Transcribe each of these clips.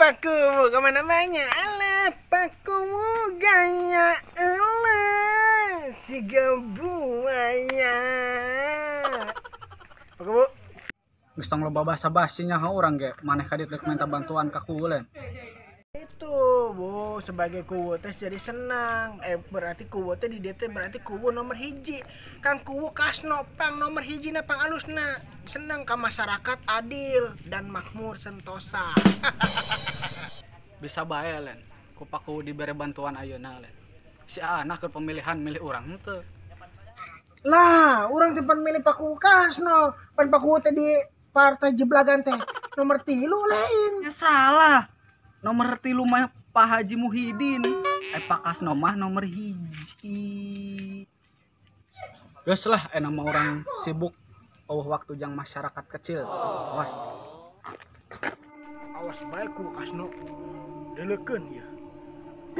Pak Kuwu kemana banyak? Alah Pak Kuwu gaya alah siga buaya. Pak Kuwu. Geus tong loba basa-basi nya urang ge maneh ka dieu rek minta bantuan ka kuwu lain. Itu Bu, sebagai kuwu teh jadi senang. Berarti kuwu teh di dieu teh berarti kuwu nomor hiji. Kang Kuwu Kasno pang nomor hiji na pang alusna. Senang ka masyarakat adil dan makmur sentosa. Bisa bae len. Ku Pak Kuwu dibere bantuan ayeuna len. Si anak ke pemilihan milih urang henteu. Lah, urang teh pan milih Pak Kuwu Kasno. Pan Pak Kuwu teh di partai jeblagan teh nomor 3 lain. Ya salah. Nomor 3 mah Pak Haji Muhyiddin. Pak Kasno mah nomor 1. Geus lah nama orang sibuk eueuh waktu jang masyarakat kecil. Awas. Awas bae ku Kasno. Deleukeun ieu.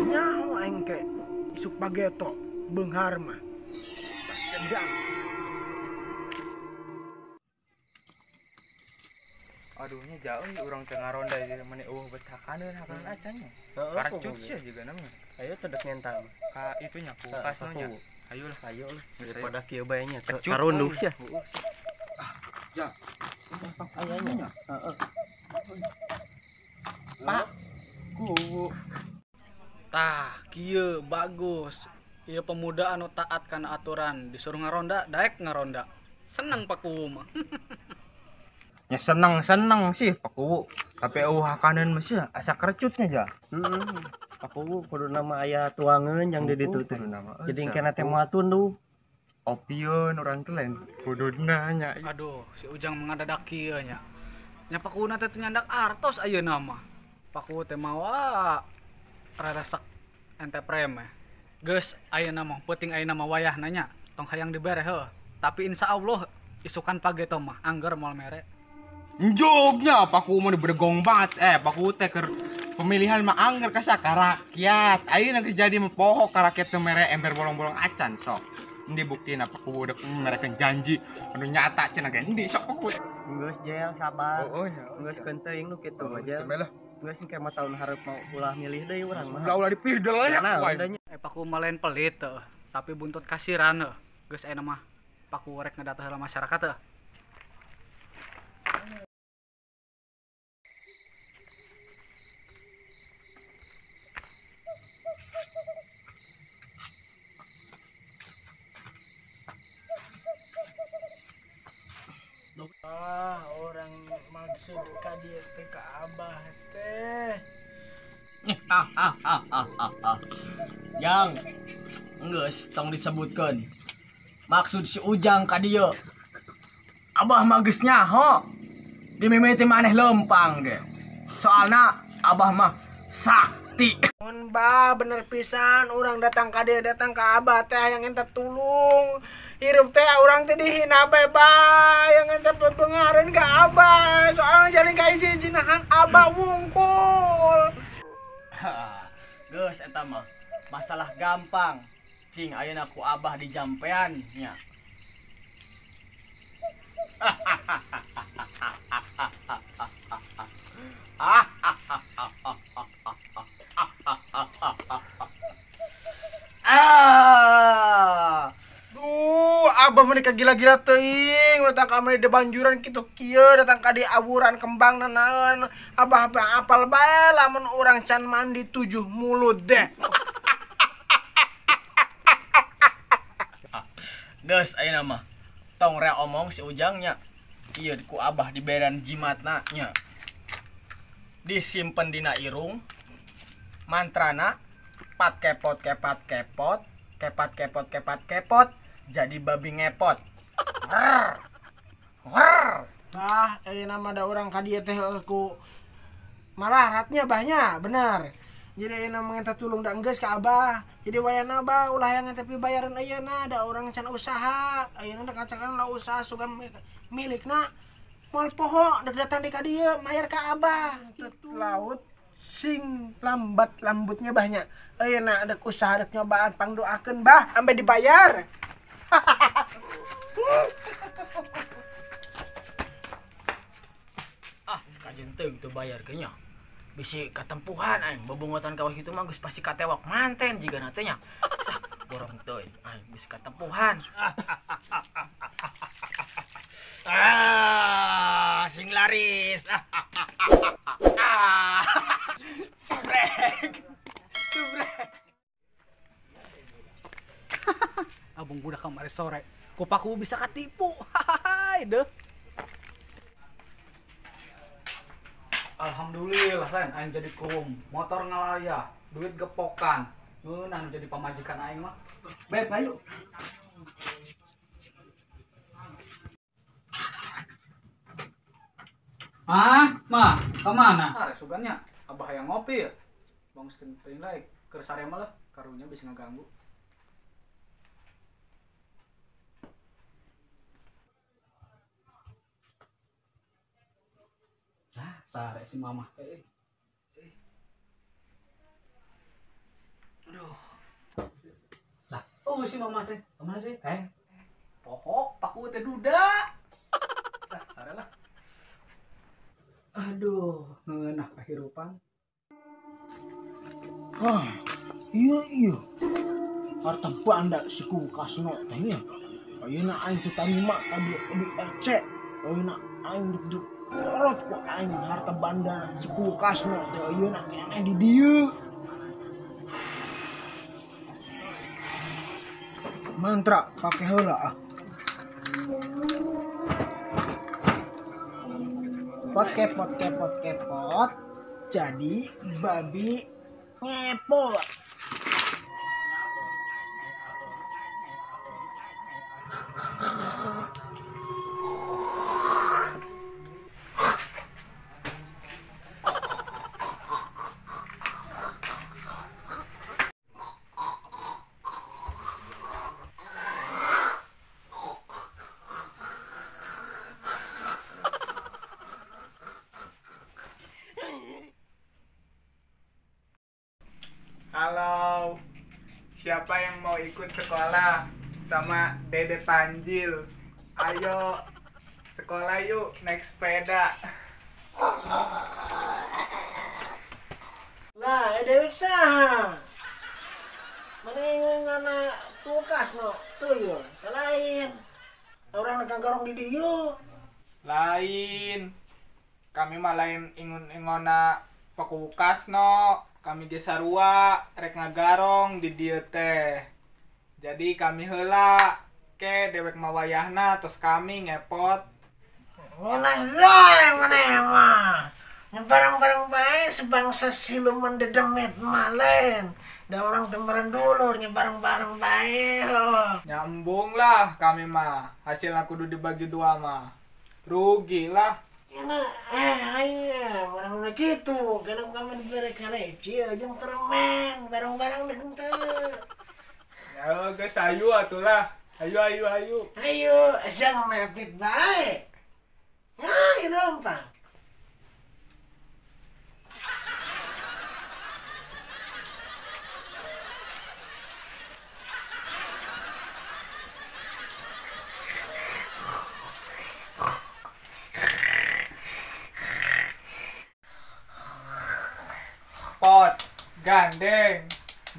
Nyaho aing ke isuk pageto beunghar mah. Cedang. Aduhnya jauh nih orang tengah ronda jadi mana eueuh betakaneun hakaneun acan nya. Karacut sih juga namanya. Ayo tedek nyentam. Ka itunya ku Kasno nya. Ayolah, ayolah. Daripada kieu bae nya tarunduh sia. Ah, ja. Ayanya. Heeh. Pak Kuwu. Tah, kieu bagus. Ieu pemuda anu taat kana aturan, disuruh ngaronda, daek ngaronda. Seneng Pak Kuwu mah. Ya seneng-seneng sih Pak Kuwu, tapi eueuh hakaneun mah sia asa kerecutnya ja. Heeh. Pak Kuwu kudu nama aya tuangeun yang di ditu teh. Jadi engkena teh moal tunduh. Opieun urang teh lain kuduna nya. Aduh, si Ujang mengadadak kieu nya. Nya Pak Kuwu teh nyandak artos ayeuna mah. Pak Kuwu teh mawa raresak ente preme. Geus ayeuna mah peuting ayeuna mah wayahna nya, tong hayang dibere heuh. Tapi insyaallah isukan pageto mah angger moal mere. Njognya Pak Kuwu mah dibregong banget. Pak Kuwu teh keur pemilihan mah angger ka rakyat. Ayeuna geus jadi mah poho ka rakyat teu mere ember bolong-bolong acan sok. Endi buktina Pak Kuwu dek merekeun janji anu nyata cenah ge endi sok Pak Kuwu. Geus jel sabar. Oh, nya. Geus kenteuing nu kitu mah jel. Geus engke mah taun hareup mau ulah milih deui urang mah. Ulah dipilih deui lah. Pak Kuwu mah lain pelit teh, tapi buntut kasiran heuh. Geus ayeuna mah Pak Kuwu rek ngedata heula masyarakat teh. Ah, orang maksud ka dieu teh ka Abah teh. Jang, geus tong disebutkeun. Maksud si Ujang ka dieu. Abah mah geus nyaho. Dimimiti maneh lempang ge. Soalna Abah mah sakti. Mun bah bener pisan urang datang ka dieu datang ka Abah teh hayang ente tulung. Hirup teh urang teh dihina bae bah, yang ente pengaruh ka Abah. Soalna jalin ka hiji-hijinahan Abah wungkul. Geus eta mah masalah gampang. Cing ayeuna ku Abah dijampean nya. Duh, Abah menikah gila-gila teuing, datang ka mani banjuran kitu kieu, datang ka di aburan kembang nanaon. Abah apal bae lamun urang can mandi 7 mulut deh. Geus ayeuna mah tong rea omong si Ujangnya. Ieu ku Abah diberean jimatna nya. Disimpen dina irung. Mantrana pat kepot kepat kepot, kepat kepot kepat kepot, jadi babi ngepot. Rrr. Rrr. Bah, ayeuna mah da urang ka dieu teh ku malaratnya bahnya, bener. Jadi ayeuna mah minta tulung da enggeus ka Abah. Jadi wayana Abah ulah hayang tapi bayaran ayeuna da urang can usaha. Ayeuna da kacakan lah usaha sugan milikna moal poho dek datang di ka dieu mayar ka Abah. Laut sing lambat lambutnya banyak. Ayeuna dek usaha dek nyobaan pangdoakeun bah ambe dibayar. Ah, kajen teuing teu bayar ge nya. Bisi katempuhan aing bobongotan kawas kitu mah geus pasti katewak manten jigana teh nya. Sah borong teuing aing bisi katempuhan. Ah, sing laris. Ah. Subrek. Subrek. Abang budak kamari sore, kupaku bisa katipu. Hai deh. Alhamdulillah lain aing jadi kum, motor ngalaya, duit gepokan. Ngeunah jadi pamajikan aing mah. Beb, ayo. Ah, mah, kemana? Ah, resugannya, abah yang ngopi ya. Bang sekenting lah, keur sare mah lah, karunya bisa ngeganggu. Ah, sare si mama. Aduh. Lah, oh si mama teh, kemana sih? Pokok paku teh duda. Lah, sare lah. Aduh, ngeunah kahirupan. Ah, iya iya. Harta banda si Kasno teh nya. Ayeuna aing teu tarima tadi di RC. Ayeuna aing duk korot ku aing harta banda si Kasno teh ayeuna keneh di dieu. Mantra pake heula ah. Pot kepot kepot kepot jadi babi ngepot. Halo, siapa yang mau ikut sekolah sama Dede Panjil? Ayo, sekolah yuk, naik sepeda. Lah, dewek saha? Mana yang ngana kulkas no? Tuh yo, lain. Orang garong di dieu. Lain. Kami mah lain ingun-ingona pekukas no. Kami ge sarua rek ngagarong di dieu teh. Jadi kami heula ke dewek mah wayahna terus kami ngepot. Ngeunah wae maneh mah. Barang-barang bae sebangsa siluman dedemit malen. Da orang teu dulur nya bareng-bareng bae. Nyambung lah kami mah. Hasilna kudu dibagi dua mah. Rugi lah. Ayo, barang-barang gitu. Kadang kami diberi kareci aja permen, barang-barang deh teu. Ya geus ayu atulah. Ayo ayo ayo. Ayo, asa mepit bae. Ya, ieu lompat. Pot, gandeng,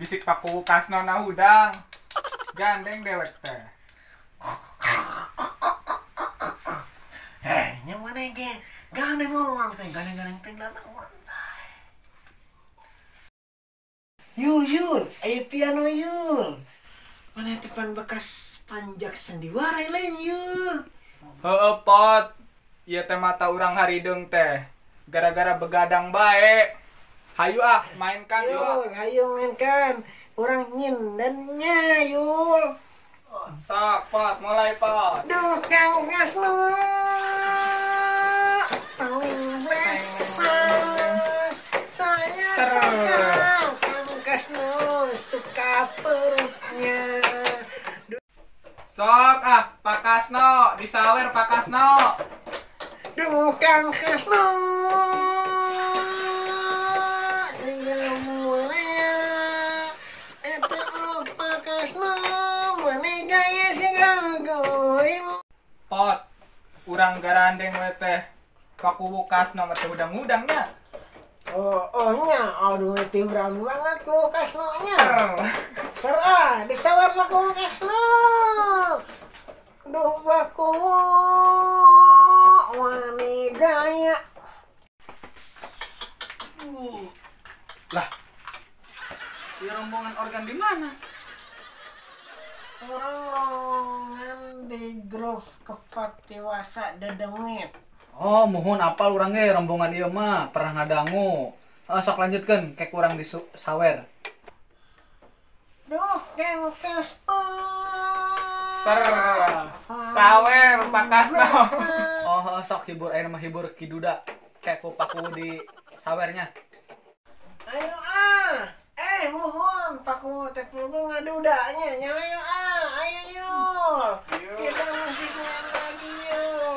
bisik paku Kasno na hudang, gandeng dewek teh. Yang mana ge? Gandeng ngomong teh, gandeng-gandeng teh lalawan. Yul yul, ayo piano yul. Mana itu pan bekas panjak sandiwara lain yul. Heeh pot, ieu teh mata urang harideung teh, gara-gara begadang bae. Hayu ah, mainkan yul. Hayu mainkan. Orang nyindannya yul. Sok pot, mulai pot. Duh Kang Kasno. Paling besar. Saya suka Kang Kasno, suka perutnya. Sok ah, Pak Kasno, disawer Pak Kasno. Duh Kang Kasno. Pot, urang garandeng we teh. Pakuwu Kasno mah teh udang-udangnya. Oh, nya, aduh tibran banget ku Kasno nya. Ser ah, disawar lah ku Kasno. Duh baku wani gaya. Lah. Di rombongan organ di mana? Orang rombongan di grup Kepatiwasa Dedengit. Oh, muhun apal urang ge rombongan ieu mah pernah ngadangu. Sok lanjutkeun kek urang di sawer. Duh, Kang Kasno. Ser. Sawer Pak Kasno. Oh, sok hibur ayeuna mah hibur Ki Duda. Kek ku Paku di sawernya. Ayo ah. Mohon Paku teh pulgu ngadudanya nya ayo ah, ayo yuk. Kita musik main lagi yuk.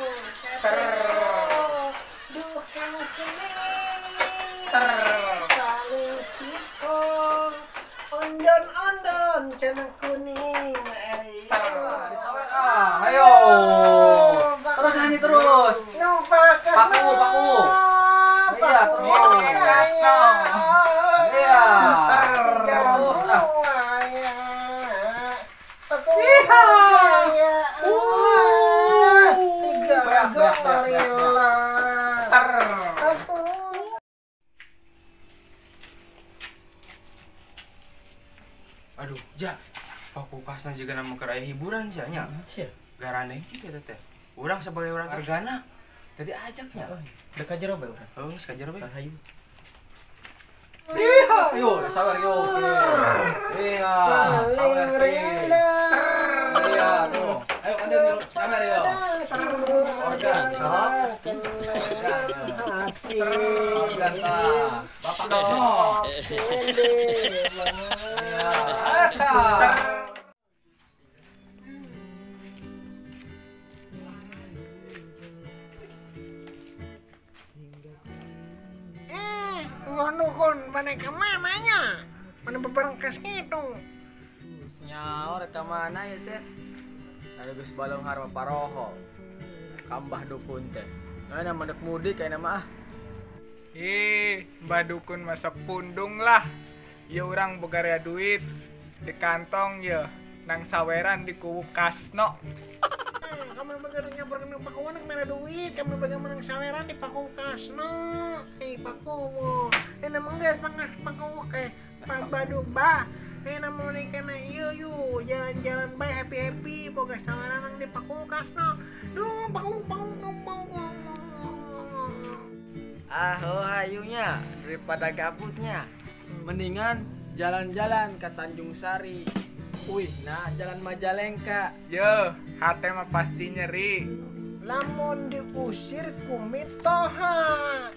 Ser. Duh Kang Seni. Ser. Paling siko. Ondon-ondon cenah kuning. Ser. Disawer ah. Ayo. Terus nyanyi terus. Paku, Paku. Iya, terus. Iya. Terus ah. Aduh, ja. Paku Kasna juga nama keur aya hiburan sia nya. Sia. Garane kitu eta teh. Urang sebagai orang argana tadi ajaknya. Dek ka jero bae urang. Heeh, geus ka jero bae. Hayu. Iya, yo, sawer yo. Iya, sawer. Iya, tuh. Ayo kandir yo, sawer yo. Organ, sok. Organ tah. Bapak Kasno. Iya. Wah nukun, mana ke mana nya? Mana beberangkas gitu? Nyawa rek ka mana ya teh? Ada geus baleunghar mah paroho. Kambah dukun teh. Nah, nama dek mudik kayakna mah ah. Ih, Mbah Dukun masuk pundung lah. Ya urang boga rea duit di kantong ya. Nang saweran di kuwu Kasno. Kamu bagaimana nyampur kena Paku nang mere duit, kamu bagaimana nang saweran di Paku Kasno. Paku. Nama geus pangas Paku Pak Baduk bah. Nama kana ieu yu jalan-jalan bae happy-happy boga saweran nang di Paku Kasno. Duh, Paku Paku Paku. Ah, oh hayunya daripada gabutnya. Mendingan jalan-jalan ke Tanjung Sari. Wih, nah jalan Majalengka. Yo, hate mah pasti nyeri. Lamun diusir ku mitoha.